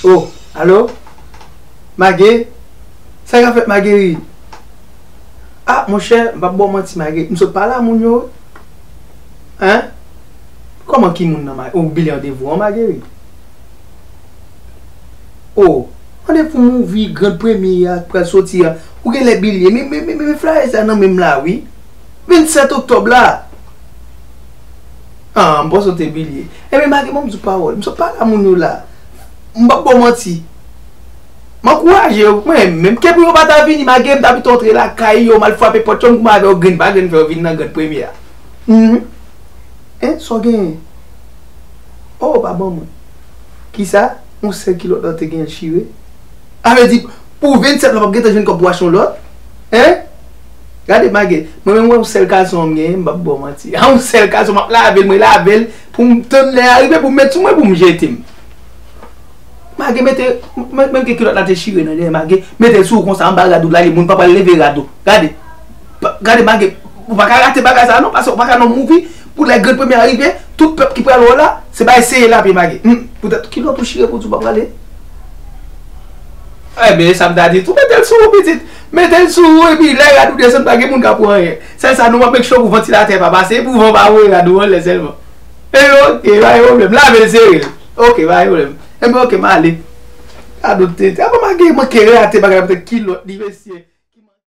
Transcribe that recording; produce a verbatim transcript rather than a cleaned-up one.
Oh, alo? Mage? Sa k ap fèt, Mageri? Ah, monchè, m p ap ba w manti, Mage. M sot pale a moun yo, wi. Hein? Kòman ki moun nan, Mage? Ou bliye randevou an, Mageri? Oh, randevou movie Grand Premye a pral soti a. Ou genlè bliye. Men, men, men, men flyer sa nan men m la, wi. Vennsèt oktòb la. Ah, m panse w te bliye. Ebyen, Mage, ban m di w pawòl. M sot pale a moun yo la. M p ap ba w manti. M ankouraje yo, mwen menm. Ke pou yo pa ta vini, Mage, m ta pito antre lakay yo, m al frape pòt yo, m kouman avè yo grenn pa grenn fè yo vin nan Grand Premye a. Mhm. Hein, sa w genyen? Oh, pa ban mwen. Kisa? Yon sèl kilòt la te genyen l chire? A vle di, pou vennsèt la, p ap gentan jwenn kòb pou achte yon lòt? Hein? Gade, Mage, mwen menm, yon sèl kalson m genyen, m p ap ba w manti. A, yon sèl kalson, m ap lave l, mwen lave l, pou m tann lè a rive, pou m met sou mwen, pou m jete m. Mage, mete, men, men ke kilòt la te chire nan dèyè, Mage, mete l sou ou konsa, anba rad ou la, li moun pa pral leve rad ou. Gade, pa- gade, Mage, ou pa ka rate bagay sa, non, paske ou pa ka nan movie, pou lè Grand Premye a rive, tout pèp ki pral wè w la, se bay seye lapye, Mage. Hmm, poutèt kilòt ou chire pou di w pa prale. Ebyen, sa m ta di tou, mete l sou ou, pitit. Mete l sou ou, epi lè rad ou desann, pa gen moun ka pran anyen. Sèl sa, nou p ap make sure pou vantilatè pa pase, pou van pa voye rad ou anlè sèlman. E oke, pa gen pwoblèm. Lave l, sere l. Oke, pa gen pwoblèm. Enben, oke, m ale. Gade w tenten. Apa Mage manke rate bagay la, poutèt kilòt li, mesye.